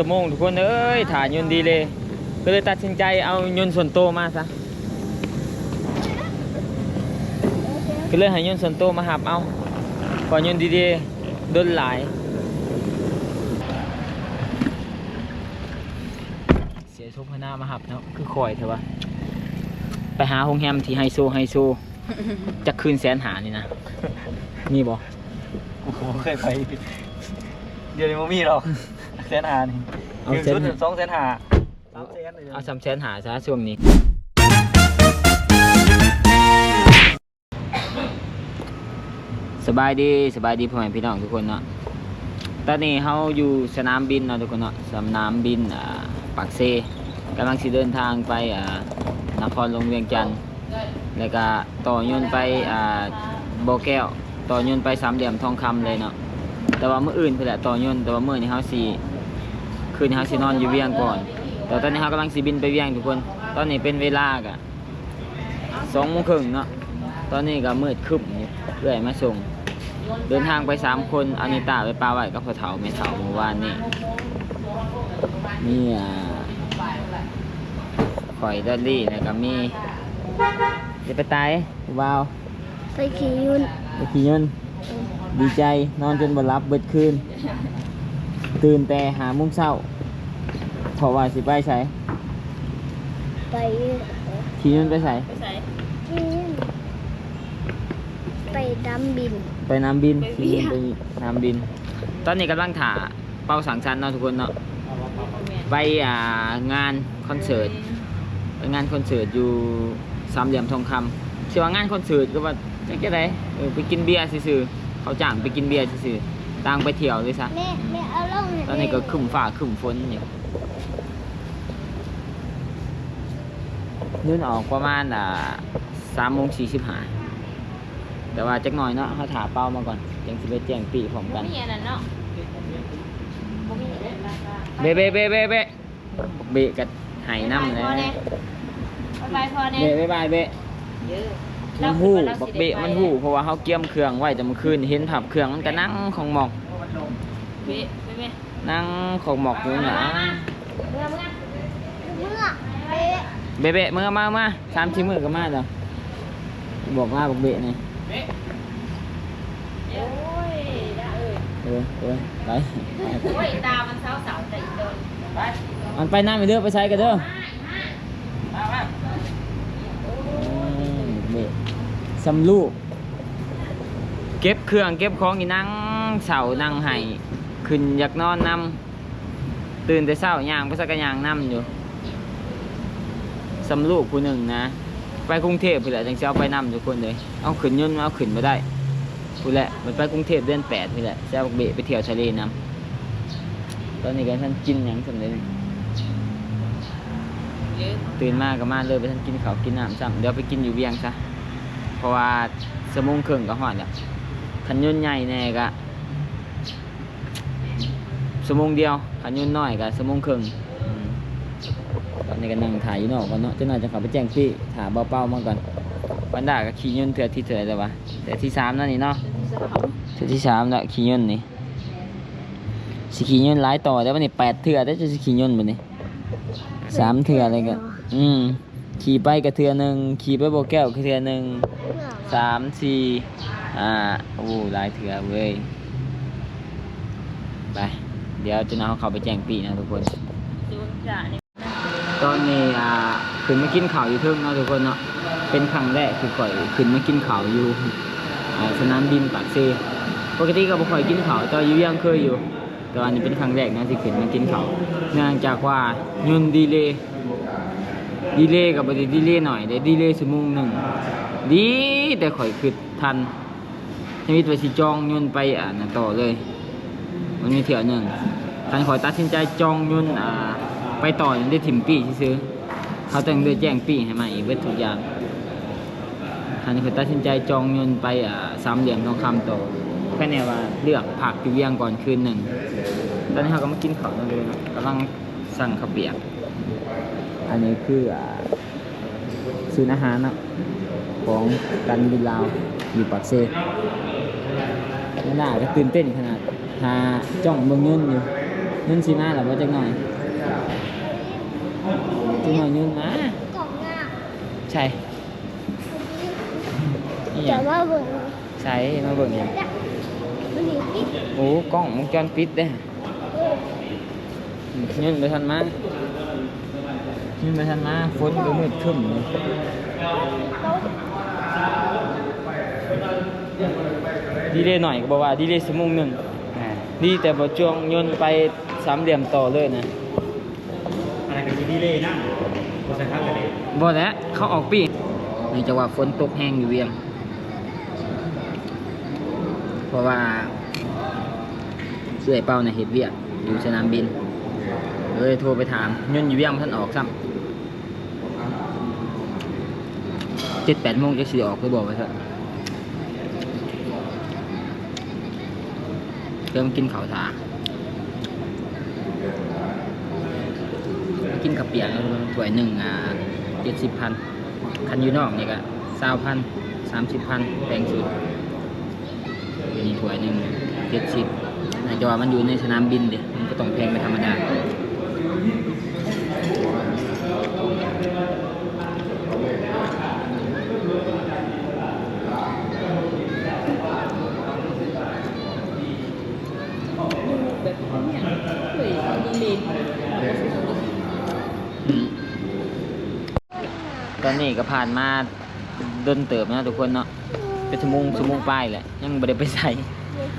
ຊົ່ວໂມງທຸກຄົນເອີຍ ຖ້າຍົນດີເລ ກໍເລີຍຕັດສິນໃຈເອົາຍົນສ່ວນໂຕມາຊະ ກໍເລີຍໃຫ້ຍົນສ່ວນໂຕມາຮັບເອົາ ເພາະຍົນດີເລດົນຫຼາຍ. ເສຍສົມພະນາມາຮັບເນາະ ຄືຂ້ອຍແທ້ວະ ໄປຫາໂຮງແຮມທີ່ໄຮໂຊໄຮໂຊ ຈັກຄືນແສນຫ້ານີ້ນະ ມີບໍ່? ໂອ້ໂຫ ບໍ່ເຄີຍໄປ ດຽວນີ້ບໍ່ມີດອກ ແສນຫ້ານີ້ ເອົາແສນຫ້າ ສອງແສນຫ້າ ສາມແສນ ເອົາສາມແສນຫ້າຊະຊ່ວງນີ້. ສະບາຍດີ ສະບາຍດີພໍ່ແມ່ພີ່ນ້ອງທຸກຄົນເນາະ ຕອນນີ້ເຮົາຢູ່ສະໜາມບິນເນາະທຸກຄົນເນາະ ສະໜາມບິນ ອ່າ ປາກເຊ ກຳລັງຊິເດີນທາງໄປ ອ່າ ນະຄອນຫຼວງວຽງຈັນ ແລ້ວກະຕໍ່ຍົນໄປ ອ່າ ບໍ່ແກ້ວ ຕໍ່ຍົນໄປສາມຫຼ່ຽມທອງຄຳເລີຍເນາະ ແຕ່ວ່າມື້ອື່ນພຸ້ນແຫຼະຕໍ່ຍົນ ແຕ່ວ່າມື້ນີ້ເຮົາຊິ ຄືນນີ້ເຮົາຊິນອນຢູ່ວຽງກ່ອນ ແຕ່ຕອນນີ້ເຮົາກຳລັງຊິບິນໄປວຽງທຸກຄົນ ຕອນນີ້ເປັນເວລາກະ ສອງໂມງເຄິ່ງເນາະ ຕອນນີ້ກໍມືດຄຶ້ມຢູ່ ເອື້ອຍມາສົ່ງ ເດີນທາງໄປສາມຄົນ ອານິຕາໄປປະໄວ້ກັບພໍ່ເຖົ້າແມ່ເຖົ້າມື້ວານນີ້ ມີ ອ່າ ຂ້ອຍ ດອລລີ ແລ້ວກໍມີ ຢ່າໄປຕາຍຜູ້ບ່າວ ໄປຂີ່ຍົນ ໄປຂີ່ຍົນ ເອີ ດີໃຈ ນອນຈົນບໍ່ຫຼັບເບິດຄືນ ຕື່ນແຕ່ຫ້າໂມງເຊົ້າ ເພາະວ່າຊິໄປໃສ? ໄປ ຂີ່ຍົນໄປໃສ? ໄປໃສ? ໄປນຳບິນ ໄປນຳບິນ ໄປ ຂີ່ຍົນໄປນຳບິນ ຕອນນີ້ກຳລັງຖ້າ ເປົ່າສັງສັນເນາະທຸກຄົນເນາະ ໄປ ອ່າ ງານຄອນເສີດ ໄປງານຄອນເສີດຢູ່ສາມຫຼ່ຽມທອງຄຳ ຊິວ່າງານຄອນເສີດກໍວ່າຈັກຈັ່ງໃດ ເອີ ໄປກິນເບຍຊື່ໆ ເຂົາຈ້າງໄປກິນເບຍຊື່ໆ ຕ່າງໄປທ່ຽວເລີຍຊະ ແມ່ ແມ່ເອົາລົງໃຫ້ ຕອນນີ້ກໍຄຶ້ມຟ້າຄຶ້ມຝົນຢູ່ ເດີນອອກປະມານ ອ່າ ສາມໂມງສີ່ສິບຫ້າ ແຕ່ວ່າຈັກໜ້ອຍເນາະ ເຮົາຖ້າເປົ່າມາກ່ອນ ຈັ່ງຊິໄປແຈ້ງປີ້ພ້ອມກັນ ບໍ່ມີອັນນັ້ນເນາະ ບໍ່ມີອັນນັ້ນ ເບະ ເບະ ເບະ ເບະ ເບະ ບັກເບະກໍໄຫ້ນຳແຫຼະ ບາຍບາຍພໍ່ແດ່ ເບະ ບາຍບາຍ ເບະ ເອີ ມັນຮູ້ ບັກເບະມັນຮູ້ ເພາະວ່າເຮົາກຽມເຄື່ອງໄວ້ແຕ່ມື້ຄືນ ເຫັນພາບເຄື່ອງມັນກໍນັ່ງຂອງໝອກ ເບະ ເບະ ເບະ ນັ່ງຂອງໝອກຢູ່ຫັ້ນນະ ເມືອ ເມືອ ເບະ ເບະ ເມືອ ມາ ມາ ສາມສີ່ມື້ກໍມາດອກ ບອກລາບັກເບະນີ້ ໂອ້ຍ ເອີ ເອີ ໄປ ໂອ້ຍ ຕາມັນເສົ້າໆ ແຕ່ອີ່ຕົນ ມັນໄປນຳເດີ ໄປໃສກັນເດີ ເອີ ເບະ ສ່ຳລູກ ເກັບເຄື່ອງເກັບຂອງ ອີ່ນັ່ງເສົ້ານັ່ງໄຫ້ ຂຶ້ນຢາກນອນນຳ ຕື່ນແຕ່ເຊົ້າຍ່າງໄປໃສກໍຍ່າງນຳຢູ່ ສ່ຳລູກຜູ້ໜຶ່ງນະ ໄປກຸງເທບພຸ້ນແຫຼະ ຈັ່ງຊິເອົາໄປນຳທຸກຄົນເອີຍ ເອົາຂຶ້ນຍົນ ເອົາຂຶ້ນບໍ່ໄດ້ ພຸ້ນແຫຼະ ມັນໄປກຸງເທບເດືອນແປດພຸ້ນແຫຼະ ຊິເອົາບັກເບະໄປທ່ຽວທະເລນຳ ຕອນນີ້ກໍບໍ່ທັນກິນຫຍັງສ່ຳເດ ຕື່ນມາກໍມາເລີຍ ບໍ່ທັນກິນເຂົ້າກິນນ້ຳຊ້ຳ ດຽວໄປກິນຢູ່ວຽງຊະ ເພາະວ່າຊົ່ວໂມງເຄິ່ງກໍຮອດແລ້ວ ຄັນຍົນໃຫຍ່ແດ່ກໍ ຊົ່ວໂມງດຽວ ຄັນຍົນນ້ອຍກໍຊົ່ວໂມງເຄິ່ງ ອືມ ຕອນນີ້ກໍນັ່ງຖ້າຢູ່ນອກກ່ອນເນາະ ຈັກໜ້ອຍຈະເຂົ້າໄປແຈ້ງປີ້ ຖ້າບ່າວເປົາມາກ່ອນ ບັນດາກໍຂີ່ຍົນເທື່ອທີເທົ່າໃດແລ້ວວະ ເທື່ອທີສາມແລ້ວນີ້ເນາະ ເທື່ອທີສາມແລ້ວຂີ່ຍົນນີ້ ຊິຂີ່ຍົນຫຼາຍຕໍ່ແລ້ວ ບັດນີ້ແປດເທື່ອແລ້ວ ຈະຊິຂີ່ຍົນບັດນີ້ ສາມເທື່ອເລີຍກໍ ອືມ ຂີ່ໄປກໍເທື່ອໜຶ່ງ ຂີ່ໄປບໍ່ແກ້ວກໍເທື່ອໜຶ່ງ ສາມ ສີ່ ຫ້າ ໂອ້ ຫຼາຍເທື່ອເວີຍ ໄປ ດຽວຈະເອົາເຂົ້າໄປແຈ້ງປີ້ນະທຸກຄົນ ຕອນນີ້ ອ່າ ຂຶ້ນມາກິນເຂົ້າຢູ່ເທິງເນາະທຸກຄົນເນາະ ເປັນຄັ້ງແລກທີ່ຂ້ອຍຂຶ້ນມາກິນເຂົ້າຢູ່ ອ່າ ສະໜາມບິນປາກເຊ ປົກກະຕິກໍບໍ່ຄ່ອຍກິນເຂົ້າ ແຕ່ວ່າຢູ່ວຽງເຄີຍຢູ່ ແຕ່ວ່ານີ້ເປັນຄັ້ງແລກນະທີ່ຂຶ້ນມາກິນເຂົ້າ ເນື່ອງຈາກວ່າຍົນດີເລ ດີເລກໍບໍ່ໄດ້ດີເລໜ້ອຍເດ້ ດີເລຊົ່ວໂມງໜຶ່ງ ດີແຕ່ຂ້ອຍຄິດທັນ ທຳອິດວ່າຊິຈອງຍົນໄປ ອັນນັ້ນຕໍ່ເລີຍ ມັນມີເທື່ອໜຶ່ງ ຄັນຂ້ອຍຕັດສິນໃຈຈອງຍົນ ອ່າ ໄປຕໍ່ ຍັງໄດ້ຖິ້ມປີ້ຊື່ໆ ເຂົາຕ້ອງໄດ້ແຈ້ງປີ້ໃຫ້ໃໝ່ອີກເບິດທຸກຢ່າງ ຄັນຂ້ອຍຕັດສິນໃຈຈອງຍົນໄປ ອ່າ ສາມຫຼ່ຽມທອງຄຳຕໍ່ ຄະແນນວ່າເລືອກພັກຢູ່ວຽງກ່ອນຄືນໜຶ່ງ ຕອນນີ້ເຮົາກໍມາກິນເຂົ້ານຳເດີເນາະ ກຳລັງສັ່ງເຂົ້າປຽກ ອັນນີ້ຄື ອ່າ ສູນອາຫານເນາະ ຂອງການບິນລາວ ຢູ່ປາກເຊ ບັນດາກໍຕື່ນເຕັ້ນຂະໜາດ ຖ້າຈ້ອງເບິ່ງຍົນຢູ່ ມັນຊິມາແລ້ວບໍ່ຈັກໜ່ອຍ? ຈັກໜ່ອຍຍົນມາ. ໃສ? ອີ່ຫຍັງ? ຈະມາເບິ່ງ. ໃສ? ມາເບິ່ງຫຍັງ? ໂອ້ ກ້ອງວົງຈອນປິດເດ້. ເອີ ຍົນບໍ່ທັນມາ ຍົນບໍ່ທັນມາ ຝົນກໍມືດຄຶ້ມເລີຍ. ດີເລໜ້ອຍກໍບໍ່ວ່າ ດີເລຊົ່ວໂມງໜຶ່ງ. ດີແຕ່ບໍ່ຈ່ວງຍົນໄປສາມຫຼ່ຽມຕໍ່ເລີຍນະ. ອັນນັ້ນກໍຊິດີເລນຳ ບໍ່ໃສ່ທັງກໍດີ. ບໍ່ແຫຼະ ເຂົາອອກປີກ. ເນື່ອງຈາກວ່າຝົນຕົກແຮງຢູ່ວຽງ ເພາະວ່າເອື້ອຍເປົານະເຮັດວຽກຢູ່ສະໜາມບິນ ເລີຍໂທໄປຖາມ. ຍົນຢູ່ວຽງບໍ່ທັນອອກຊ້ຳ. ເຈັດແປດໂມງຈັກຊິອອກຫຼືບໍ່ວ່າຊັ້ນ. ເລີ່ມກິນເຂົ້າຖ້າ ກິນເຂົ້າປຽກ ຖ້ວຍໜຶ່ງ ອ່າ ເຈັດສິບພັນ. ຄັນຢູ່ນອກນີ້ກະຊາວພັນ ສາມສິບພັນ ແພງສຸດ. ອັນນີ້ຖ້ວຍໜຶ່ງເຈັດສິບ ແຕ່ວ່າມັນຢູ່ໃນສະໜາມບິນເດ້ ມັນກໍຕ້ອງແພງເປັນທຳມະດາ. ຕອນນີ້ກໍຜ່ານມາດົນເຕີບເນາະທຸກຄົນເນາະ ເປັນຊົ່ວໂມງ ຊົ່ວໂມງປາຍແຫຼະ ຍັງບໍ່ໄດ້ໄປໃສ. ຢາກ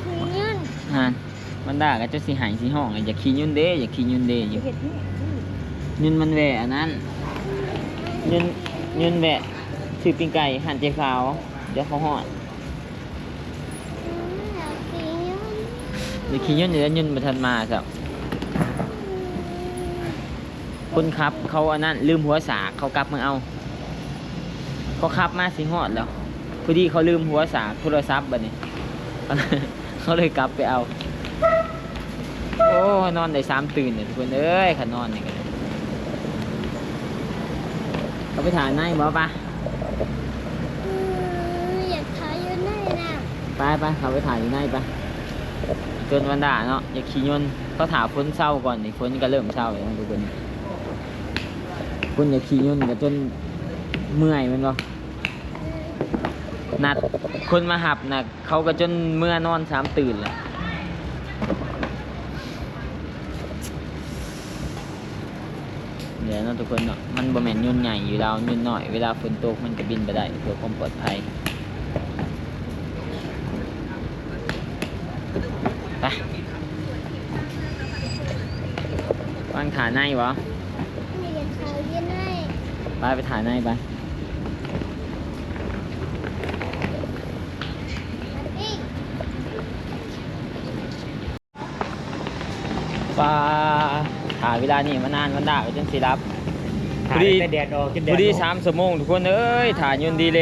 ຂີ່ຍົນ ຫັ້ນ ບັນດາກໍຈົນຊິໄຫ້ຊິຮ້ອງ ຢາກຂີ່ຍົນເດ້ ຢາກຂີ່ຍົນເດ້ຢູ່. ເຮັດຫຍັງ? ຍົນມັນແວ່ອັນນັ້ນ ຍົນ ຍົນແວ່ຊື້ປີ້ງໄກ່ຮ້ານເຈ້ຂາວ ດຽວເຂົາຮອດ. ອືມ ຢາກຂີ່ຍົນ ຢາກຂີ່ຍົນຢູ່ແລ້ວ ຍົນບໍ່ທັນມາຊ້ຳ. ຄົນຂັບເຂົາອັນນັ້ນ ລືມຫົວສາກ ເຂົາກັບມາເອົາ. ເຂົາຂັບມາຊິຮອດແລ້ວ ພໍດີເຂົາລືມຫົວສາກໂທລະສັບບັດນີ້ ເຂົາເລີຍກັບໄປເອົາ. ໂອ້ ນອນໄດ້ສາມຕື່ນນີ້ທຸກຄົນເອີຍ ຄັນນອນນີ້ກໍໄດ້. ເຂົ້າໄປຖ້າໃນບໍ່ປະ? ອືມ ຢາກຖ້າຢູ່ໃນນະ. ໄປໆ ເຂົ້າໄປຖ້າຢູ່ໃນໄປ. ຈົນວັນດາເນາະ ຢາກຂີ່ຍົນ ເຂົາຖ້າຝົນເຊົາກ່ອນນີ້ ຝົນກໍເລີ່ມເຊົາແລ້ວທຸກຄົນ. ຄົນຢາກຂີ່ຍົນກໍຈົນເມື່ອຍແມ່ນບໍ່? ນັດຄົນມາຮັບນະ ເຂົາກໍຈົນເມືອນອນສາມຕື່ນແລ້ວ. ນີ້ແຫຼະເນາະທຸກຄົນເນາະ ມັນບໍ່ແມ່ນຍົນໃຫຍ່ຢູ່ລາວ ຍົນນ້ອຍ ເວລາຝົນຕົກມັນກໍບິນບໍ່ໄດ້ ເພື່ອຄວາມປອດໄພ. ໄປ ວາງຖ້າໃນບໍ່? ນີ້ກໍຖ້າຢູ່ໃນ. ໄປ ໄປຖ້າໃນໄປ. ປາ ຖ້າເວລານີ້ມານານ ວັນດາກໍຈົນຊິຫຼັບ. ຖ້າ ພໍດີ ແຕ່ແດດອອກ ຈົນແດດ ພໍດີ ອອກ ສາມຊົ່ວໂມງທຸກຄົນເອີຍ ຖ້າຍົນດີເລ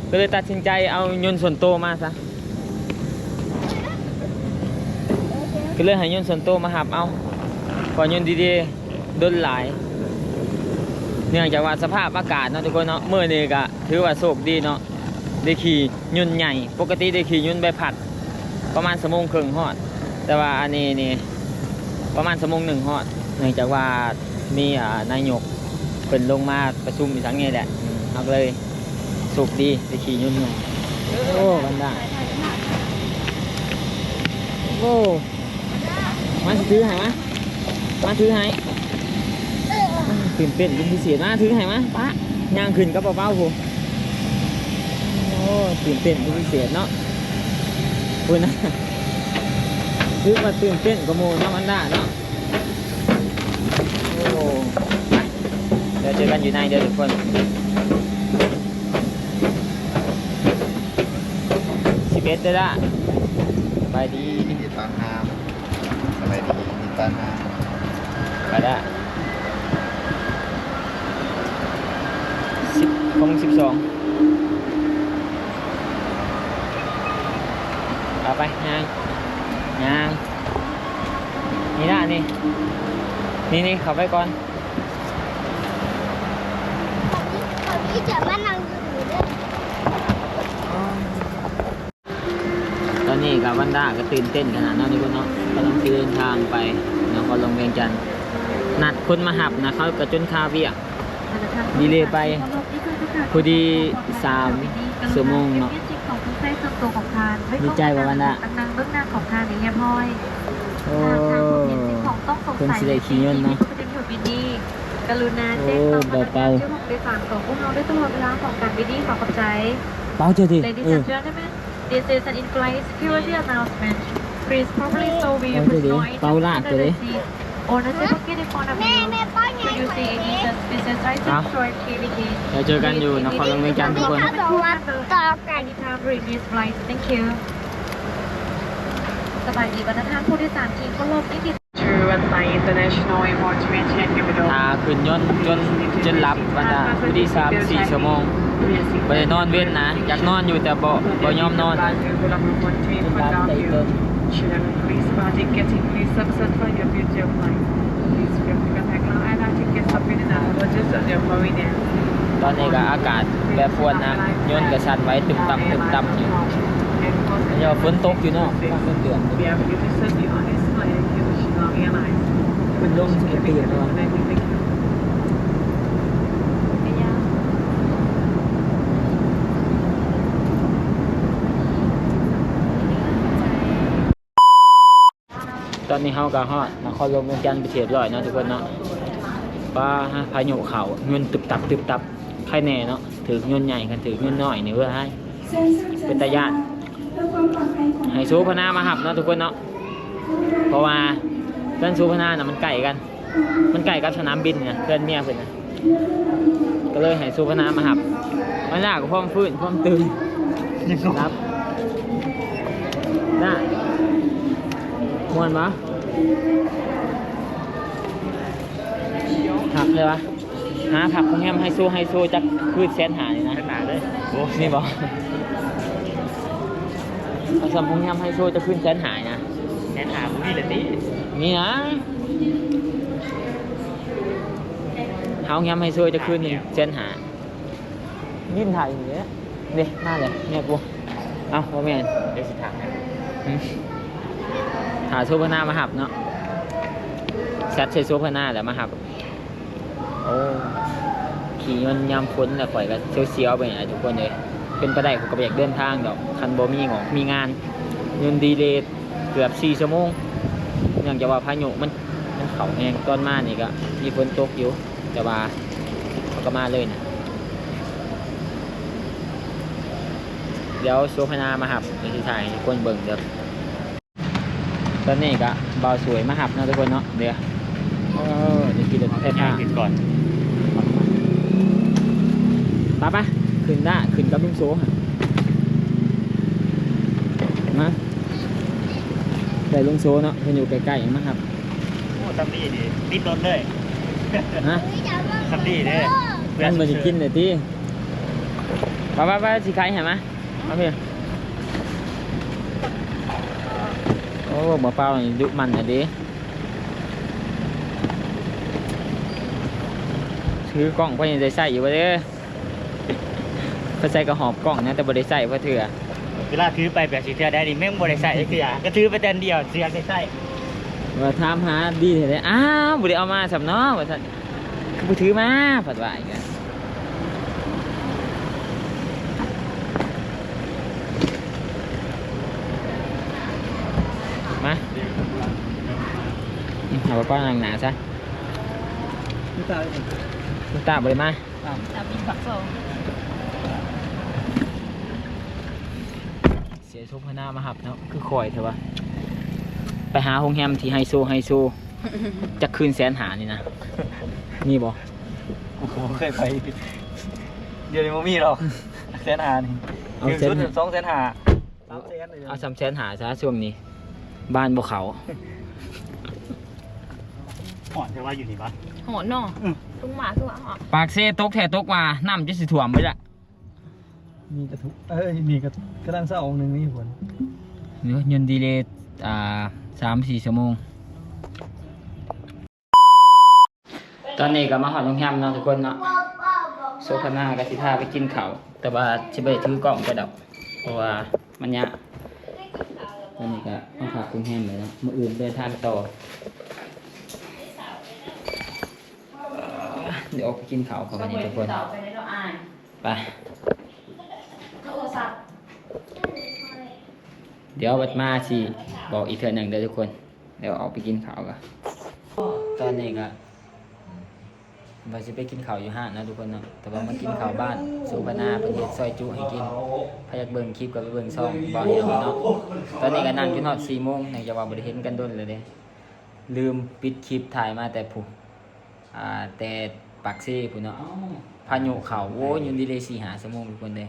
ກໍເລີຍຕັດສິນໃຈເອົາຍົນສ່ວນໂຕມາຊະ ກໍເລີຍໃຫ້ຍົນສ່ວນໂຕມາຮັບເອົາ ເພາະຍົນດີເລດົນຫຼາຍ. ເນື່ອງຈາກວ່າສະພາບອາກາດເນາະທຸກຄົນເນາະ ມື້ນີ້ກໍຖືວ່າໂຊກດີເນາະ ໄດ້ຂີ່ຍົນໃຫຍ່ ປົກກະຕິໄດ້ຂີ່ຍົນໃບພັດ ປະມານຊົ່ວໂມງເຄິ່ງຮອດ ແຕ່ວ່າອັນນີ້ນີ້ປະມານຊົ່ວໂມງໜຶ່ງຮອດ ເນື່ອງຈາກວ່າມີ ອ່າ ນາຍົກເພິ່ນລົງມາປະຊຸມອີ່ຫຍັງນີ້ແຫຼະ ເຮົາກໍເລີຍໂຊກດີໄດ້ຂີ່ຍົນໃຫຍ່. ໂອ້ ບັນດາ ໂອ້ ມາ ຊິຖືໃຫ້ ມາ ມາຖືໃຫ້. ຕື່ນເຕັ້ນເປັນພິເສດ ມາຖືໃຫ້ ມາ ປະ ຍ່າງຂຶ້ນກັບເປົາໆ ພຸ້ນ. ໂອ້ ຕື່ນເຕັ້ນເປັນພິເສດເນາະ ພຸ້ນນະ ຄືວ່າຕື່ນເຕັ້ນກວ່າໝູ່ເນາະ ບັນດາເນາະ. ໂອ້ ໄປ ດຽວເຈີກັນຢູ່ໃນເດີທຸກຄົນ. ສິບເອັດເດີລະ ສະບາຍດີ ຍິນດີຕ້ອນຮັບ. ສະບາຍດີ ຍິນດີຕ້ອນຮັບ. ໄປລະ ສິບ ຂອງສິບສອງ ເອົາໄປ ຍ່າງ ຍ່າງ ນີ້ລະ ນີ້ ນີ້ ນີ້ ເຂົ້າໄປກ່ອນ. ຕອນນີ້ກໍວັນດາກໍຕື່ນເຕັ້ນຂະໜາດເນາະທຸກຄົນເນາະ ກຳລັງຊິເດີນທາງໄປ ນະຄອນຫຼວງວຽງຈັນ ນັດຄົນມາຮັບນະ ເຂົາກໍຈົນຄາວຽກ ດີເລໄປພໍດີສາມຊົ່ວໂມງເນາະ. ດີໃຈບໍ່ບັນດາ? ໂອ້ ເພິ່ນຊິໄດ້ຂີ່ຍົນເນາະ. ກະລຸນາແຈ້ງຕໍ່ພະນັກງານເຈົ້າຂອງໂດຍສານຂອງພວກເຮົາໄດ້ຕະຫຼອດເວລາຂອງການບິນນີ້ ຂໍຂອບໃຈ. ເປົ່າເຈົ້າຕິ ເອີ This is an in-flight security announcement. Please properly show your personal I D under the seat or in the pocket in front of you. Should you see any suspicious items or activities, ເຮົາເຈີກັນຢູ່ນະຄອນຫຼວງວຽງຈັນທຸກຄົນ. Anytime during this flight. Thank you. ສະບາຍດີບັນດາທ່ານຜູ້ໂດຍສານທີ່ເຄົາລົບ. ຖ້າຂຶ້ນຍົນຈົນ ຈົນຫຼັບບັນດາ ພໍດີສາມສີ່ຊົ່ວໂມງ. ບໍ່ໄດ້ນອນເວັນນະ ຢາກນອນຢູ່ແຕ່ບໍ່ ບໍ່ຍອມນອນນະ. Please feel free to connect our airline tickets submitted and lodges on your mobile app. ຕອນນີ້ກໍອາກາດແປປວນນະ ຍົນກໍສັ່ນໄຫວຕຶບຕັບ ຕຶບຕັບຢູ່. ເຈົ້າ ຝົນຕົກຢູ່ເນາະ ຟ້າເຕືອນ. ເປັນລົມສະເກດເນາະ. ຕອນນີ້ເຮົາກໍຮອດນະຄອນຫຼວງວຽງຈັນເປັນທີ່ຮຽບຮ້ອຍເນາະທຸກຄົນເນາະ. ປາ ພາຍຸເຂົ້າ ຍົນຕຶບຕັບ ຕຶບຕັບ. ໃຄແນ່ເນາະ ຖືກຍົນໃຫຍ່ ຄັນຖືກຍົນນ້ອຍນີ້ ເວີຍ ເປັນຕາຢ້ານ. ໃຫ້ໂສພະນາມາຮັບເນາະທຸກຄົນເນາະ ເພາະວ່າເຮືອນໂສພະນານະ ມັນໃກ້ກັນ ມັນໃກ້ກັບສະໜາມບິນນະ ເຮືອນເມຍເພິ່ນນະ ກໍເລີຍໃຫ້ໂສພະນາມາຮັບ. ມາລາກໍພ້ອມຟື້ນ ພ້ອມຕື່ນ ຮັບນະ. ມ່ວນບໍ່? ຄັກເລີຍວະ. ຫາພັກໂຮງແຮມໄຮໂຊ ໄຮໂຊຈັກຄືນແສນຫ້ານີ້ນະ. ແສນຫ້າເລີຍ. ໂອ້ ນີ້ບໍ່? ເອົາສ່ຳໂຮງແຮມໄຮໂຊຈັກຄືນແສນຫ້ານະ. ແສນຫ້າບໍ່ມີລະຕິ? ມີນະ. ຫາໂຮງແຮມໄຮໂຊຈັກຄືນໜຶ່ງແສນຫ້າ. ຢືນຖ້າຢູ່ນີ້ແຫຼະ. ເດ້ ມາແລ້ວ ເມຍກູ. ເອົ້າ ບໍ່ແມ່ນ ດຽວຊິຖາມໃຫ້. ຫຶ ຖ້າໂສພະນາມາຮັບເນາະ. ແຊັດໃສ່ໂສພະນາແລ້ວມາຮັບ. ໂອ້ ຂີ່ຍົນຍາມຝົນລະຂ້ອຍກໍສຽວໆໄປນີ້ແຫຼະທຸກຄົນເອີຍ. ເປັນໄປໄດ້ຂ້ອຍກໍບໍ່ຢາກເດີນທາງດອກ ຄັນບໍ່ມີງອກມີງານ. ຍົນດີເລເກືອບສີ່ຊົ່ວໂມງ ເນື່ອງຈາກວ່າພາຍຸມັນ ມັນເຂົ້າແຮງ. ຕອນມານີ້ກໍມີຝົນຕົກຢູ່ ແຕ່ວ່າເຮົາກໍມາເລີຍນະ. ດຽວໂສພະນາມາຮັບ ດຽວຊິຖ່າຍໃຫ້ທຸກຄົນເບິ່ງເດີ. ຕອນນີ້ກະບ່າວສວຍມາຮັບເນາະທຸກຄົນເນາະ. ເດີ ເອີ ໄດ້ຂີ່ລົດໄຟຟ້າຂຶ້ນກ່ອນ. ໄປໆ ຂຶ້ນນະ ຂຶ້ນກັບລຸງໂຊຫັ້ນ. ມາ ໄດ້ລຸງໂຊເນາະ ເພິ່ນຢູ່ໃກ້ໆ ມາຮັບ. ໂອ້ ທຳດີດີ ຕິດລົດເລີຍ. ຮະ? ທຳດີເດ້. ມັນບໍ່ໄດ້ກິນເດ້ຕິ. ໄປໆໆ ຊິຂາຍໃຫ້ມາ. ເອົາເພ. ໂອ້ ບໍ່ເປົ່ານີ້ດຸໝັ່ນແທ້ເດ້. ຖືກ້ອງໄປນີ້ໄດ້ໃຊ້ຢູ່ບໍ່ເດີ? ໄປໃສກໍຫອບກ້ອງນະ ແຕ່ບໍ່ໄດ້ໃຊ້ຈັກເທື່ອ. ເວລາຖືໄປແບບຊິເທື່ອໃດນີ້ແມ່ງບໍ່ໄດ້ໃຊ້ຈັກເທື່ອ ກໍຖືໄປແຕ່ອັນດຽວ ຊິຢາກໄດ້ໃຊ້. ວ່າຖາມຫາດີແທ້ ອ້າວ ບໍ່ໄດ້ເອົາມາຊ້ຳເນາະ ວ່າຊັ້ນ. ຄືບໍ່ຖືມາ ພັດວ່າອີກ. ມາ ເອົາໄປກ່ອນ ນັ່ງໜ້າຊະ. ຕາ ຕາບໍ່ໄດ້ມາ. ຕາບິນປາກຊ່ອງ. ເສຍໂສພະນາມາຮັບເນາະ ຄືຄ່ອຍແທ້ວະ. ໄປຫາໂຮງແຮມທີ່ໄຮໂຊ ໄຮໂຊ ຈັກຄືນແສນຫ້ານີ້ນະ ມີບໍ່? ໂອ້ໂຫ ເຄີຍໄປ ດຽວນີ້ບໍ່ມີດອກ. ແສນຫ້ານີ້ ເອົາແສນຫ້າ ສອງແສນຫ້າ ສາມແສນ. ເອົາສາມແສນຫ້າຊະ ຊ່ວງນີ້ບ້ານບໍ່ເຂົ້າ. ຮ້ອນແທ້ວ່າຢູ່ນີ້ວະ. ຮ້ອນເນາະ. ອື ລົງມາຄືວ່າຮ້ອນ. ປາກເຊຕົກແທ້ຕົກວ່າ ນ້ຳຈະຊິຖ້ວມເບິດລະ. ມີກະທຸ ເອີຍ ມີກະ ກະດານຊາວອົງໜຶ່ງນີ້ພຸ້ນ. ເນາະ ຍົນດີເລ ອ່າ ສາມສີ່ຊົ່ວໂມງ. ຕອນນີ້ກໍມາຮອດໂຮງແຮມເນາະທຸກຄົນເນາະ. ໂສພະນາກໍຊິພາໄປກິນເຂົ້າ ແຕ່ວ່າຊິບໍ່ໄດ້ຖືກ້ອງໄປດອກ ເພາະວ່າມັນຍາກ. ຕອນນີ້ກໍມາພັກໂຮງແຮມແລ້ວເນາະ ມື້ອື່ນເດີນທາງຕໍ່. ອອກໄປກິນເຂົ້າກ່ອນບັດນີ້ທຸກຄົນ ເຈົ້າໄປໄດ້ແລ້ວອ້າຍ ໄປ ໂທລະສັບ ດຽວບັດມາຊິບອກອີກເທື່ອໜຶ່ງເດີທຸກຄົນ ດຽວອອກໄປກິນເຂົ້າກ່ອນ ຕອນນີ້ກະວ່າຊິໄປກິນເຂົ້າຢູ່ຮ້ານເນາະທຸກຄົນເນາະ ແຕ່ວ່າມາກິນເຂົ້າບ້ານ ສຸພະນາເພິ່ນເຮັດຊອຍຈຸໃຫ້ກິນ ໃຜຢາກເບິ່ງຄລິບກໍໄປເບິ່ງຊ່ອງບໍ່ຫຍັງເນາະ ຕອນນີ້ກໍນັ່ງຈົນຮອດສີ່ໂມງ ເນື່ອງຈາກວ່າບໍ່ໄດ້ເຫັນກັນດົນແລ້ວເດ້ ລືມປິດຄລິບ ຖ່າຍມາແຕ່ພຸ້ນ ອ່າ ແຕ່ປາກເຊພຸ້ນເນາະ ພາຍຸເຂົ້າ ໂອ້ຍ ຢູ່ດີເດສີ່ຫ້າຊົ່ວໂມງທຸກຄົນເດ້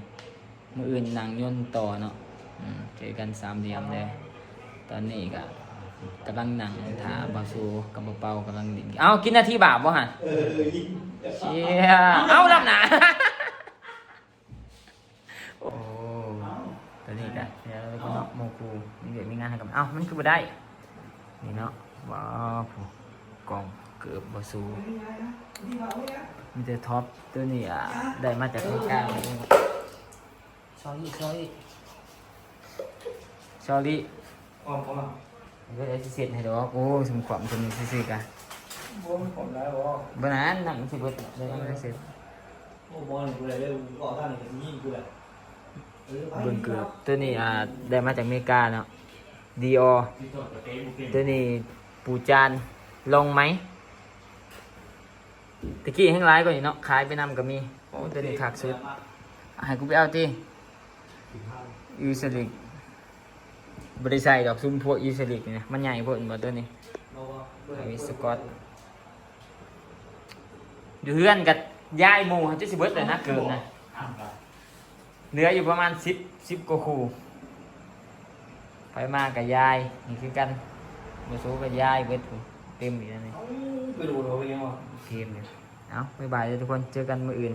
ມື້ອື່ນນັ່ງຍົນຕໍ່ເນາະ ອືມ ເຈີກັນສາມຫຼ່ຽມເດີ ຕອນນີ້ກະກຳລັງນັ່ງຖ້າບ່າວຊູກັບບ່າວເປົາກຳລັງຫຼິ້ນ ເອົ້າ ກິນນາທີບາບບໍ່ຫັ້ນ ເອີ ເອົ້າ ຫຼັບໜ້າ ໂອ້ ຕອນນີ້ກະ ເອີ ເນາະ ໝູ່ຄູ່ມີວຽກມີງານໃຫ້ກັນ ເອົ້າ ມັນຄືບໍ່ໄດ້ ນີ້ເນາະ ວ້າວ ຜູ້ ກ່ອງເກີບບ່າວຊູ ມີແຕ່ທັອບ ໂຕນີ້ ອ່າ ໄດ້ມາຈາກອາເມລິກາ ຊໍຣີ ຊໍຣີ ຊໍຣີ ອ້ອມເຂົ້າມາ ເອີ ຊິເຊັດໃຫ້ດອກ ໂອ້ ຊຸມຂວາມເພິ່ນຊື່ໆກະ ບໍ່ມີຄວາມຫຼາຍບໍ່ ບໍ່ນັ້ນ ນ້ຳມັນຊິເບິດ ເອີ ເຊັດ ໂອ້ ບໍ່ນີ້ຜູ້ໃດເດີ ອອກທາງນີ້ກໍຊິຍິງຜູ້ໃດ ເອີ ໄປ ເບິ່ງເກີບ ໂຕນີ້ ອ່າ ໄດ້ມາຈາກອາເມລິກາເນາະ ດີອໍ ໂຕນີ້ປູຈານ ລອງໄໝ ຕະກີ້ແຮ່ງຫຼາຍກວ່ານີ້ເນາະ ຂາຍໄປນຳກໍມີ ໂອ້ ໂຕນີ້ຄັກສຸດ ໃຫ້ກູໄປເອົາຕິ ອີສະລິກ ບໍ່ໄດ້ໃສ່ດອກ ຊຸມພວກອີສະລິກນີ້ນະ ມັນໃຫຍ່ໂພດ ເຫັນບໍ່ ໂຕນີ້ ໄທສະກອດ ຢູ່ເຮືອນກໍຢາຍໝູ່ ຈົນຊິເບິດແລ້ວນະ ເກີບນະ ເຫຼືອຢູ່ປະມານສິບ ສິບກວ່າຄູ່ ໃຜມາກໍຢາຍ ນີ້ຄືກັນ ບໍ່ໂຊກໍຢາຍເບິດ ເຕັມຢູ່ນັ້ນນີ້ ເອີ ໄປໂດດເອົາໄປຍັງວະ ເກມນີ້ ເອົ້າ ບາຍບາຍເດີທຸກຄົນ ເຈີກັນມື້ອື່ນ.